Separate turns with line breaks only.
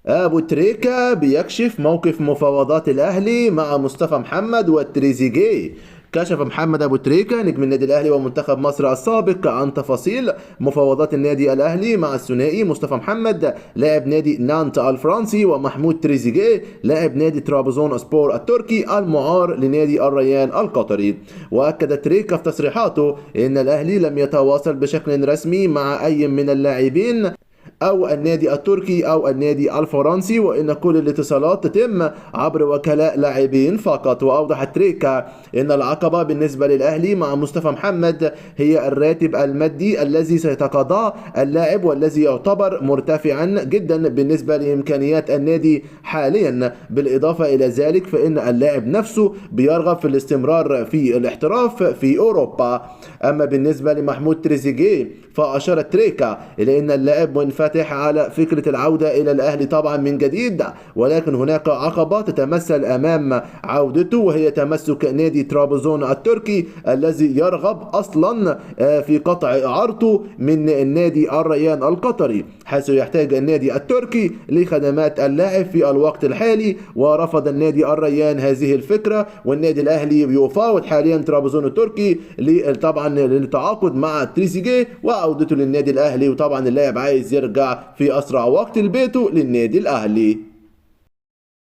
أبو تريكة بيكشف موقف مفاوضات الأهلي مع مصطفى محمد والتريزيجيه. كشف محمد أبو تريكة نجم النادي الأهلي ومنتخب مصر السابق عن تفاصيل مفاوضات النادي الأهلي مع الثنائي مصطفى محمد لاعب نادي نانت الفرنسي ومحمود تريزيجيه لاعب نادي ترابزون سبور التركي المعار لنادي الريان القطري. وأكد تريكة في تصريحاته أن الأهلي لم يتواصل بشكل رسمي مع أي من اللاعبين أو النادي التركي أو النادي الفرنسي، وإن كل الاتصالات تتم عبر وكلاء لاعبين فقط. وأوضح تريكا أن العقبة بالنسبة للأهلي مع مصطفى محمد هي الراتب المادي الذي سيتقاضاه اللاعب، والذي يعتبر مرتفعا جدا بالنسبة لإمكانيات النادي حاليا. بالإضافة إلى ذلك فإن اللاعب نفسه بيرغب في الاستمرار في الاحتراف في أوروبا. أما بالنسبة لمحمود تريزيجيه فأشار تريكا إلى أن اللاعب منفتح على فكرة العودة إلى الأهلي طبعا من جديد، ولكن هناك عقبة تتمثل أمام عودته، وهي تمسك نادي ترابزون التركي الذي يرغب أصلا في قطع إعارته من النادي الريان القطري، حيث يحتاج النادي التركي لخدمات اللاعب في الوقت الحالي. ورفض النادي الريان هذه الفكرة، والنادي الأهلي يفاوض حاليا ترابزون التركي طبعا للتعاقد مع تريزيجيه وعودته للنادي الأهلي. وطبعا اللاعب عايز يرجع في أسرع وقت لبيته للنادي الأهلي.